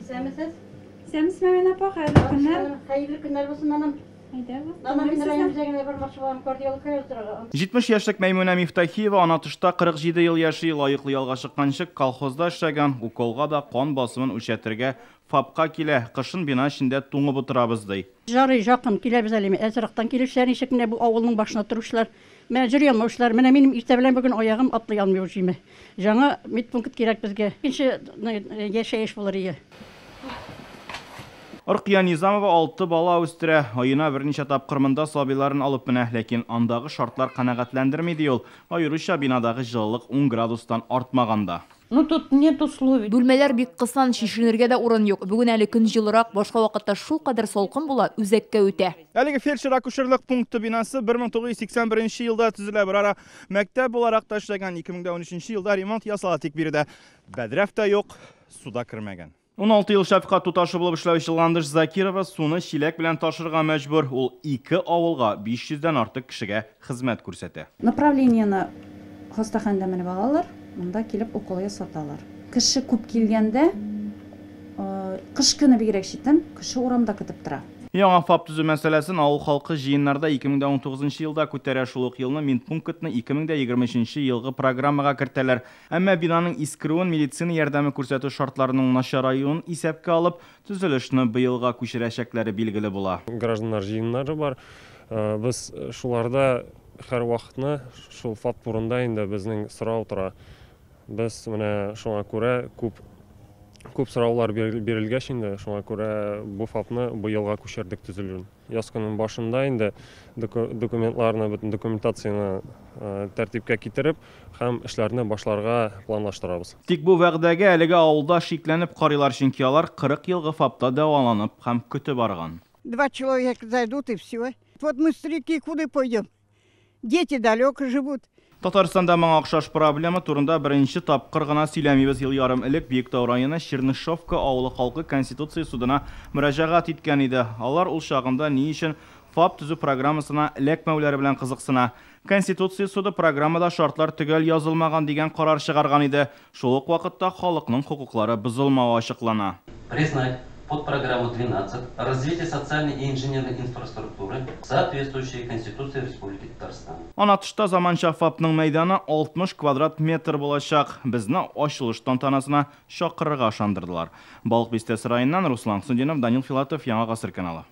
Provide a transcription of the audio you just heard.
Исәнмесез. Исәнмесез, Мәмин апа, хәерле көннәр. Хәерле көннәр булсын, анам. Әйдәгез. Анам, мин район үзәгенә бармакчы булам, кардиологка яздырырга. 70 яшьлек Мәймүнә Мифтахиева Анатышта 47 ел яши, лаеклы ялга чыкканчы колхозда эшләгән, уколга да кан басымын үлчәтергә ФАПка килә, кышын бина эчендә туңып утырабыз, ди. Жарый, якын киләбез әле. Әзрактан килүчеләр ничек менә бу авылның башына торучылар, менә йөри алмаучылар. Менә минем иртә белән бүген аягым атлый алмый уже. Яңа медпункт кирәк безгә. Икенче яшәеш булыр ие. Ркыя Низамова 6 бала үстерә. Аена берничә тапкыр монда сабыйларын алып менә, ләкин андагы шартлар канәгатьләндерми, ди ул. Аеруча бинадагы җылылык 10 градустан артмаганда. Ну, тут нет условий. Бүлмәләр бик кысан, чишенергә дә урын юк. Бүген әле көн җылырак, башка вакытта шулкадәр салкын була, үзәккә үтә. Әлеге фельдшер-акушерлык пункты бинасы 1981 елда төзелә. Берара мәктәп буларак та эшләгән. 2013 елда ремонт ясала, тик биредә бәдрәф тә юк, су да кермәгән. 16 ел шәфкать туташы булып эшләүче Ландыш Закирова суны чиләк белән ташырга мәҗбүр. Ул ике авылга 500 дән артык кешегә хезмәт күрсәтә. Направлениене хастаханәдә менеп алалар, монда килеп укол ясаталар. Кеше күп килгәндә, кыш көне бигрәк читен, кеше урамда көтеп тора. Яңа ФАП төзү мәсьәләсен авыл халкы җыеннарда 2019 елда күтәрә. Шул ук елны медпунктны 2023 елгы программага кертәләр. Әмма бинаның искерүен, медицина ярдәме күрсәтү шартларының начараюын исәпкә алып, төзелешне быелга күчерәчәкләре билгеле була. Гражданнар җыеннары бар. Без шуларда һәр вакытны шул ФАП турында инде безнең сорау тора. Без менә шуңа күрә күп күп сораулар бирелгәч инде, шуңа күрә бу ФАПны быелга күчердек төзелүен. Яз көненең башында инде документларны, бөтен документацияне тәртипкә китереп һәм эшләрне башларга планлаштырабыз. Тик бу вәгъдәгә әлеге авылда шикләнеп карыйлар, чөнки алар 40 елгы ФАПта дәваланып һәм көтеп барган. Два человека зайдут, и все. Вот мы, старики, куда пойдем? Дети далеко живут. Татарстанда моңа охшаш проблема турында беренче тапкыр гына сөйләмибез. Ел ярым элек Биектау районы Чернышевка авылы халкы Конституция судына мөрәҗәгать иткән иде. Алар ул чагында ни өчен ФАП төзү программасына эләкмәүләре белән кызыксына. Конституция суды программада шартлар төгәл язылмаган дигән карар чыгарган иде. Шул ук вакытта халыкның хокуклары бозылмавы ачыклана. Признать подпрограмму 12 «Развитие социальной и инженерной инфраструктуры», соответствующей Конституции Республики Татарстан. Анатышта заманча ФАПның мәйданы 60 квадрат метр булачак. Безне ачылыш тантанасына чакырырга ышандырдылар. Балык Бистәсе районыннан Руслан Хөснетдинов, Данил Филатов, Яңа Гасыр каналы.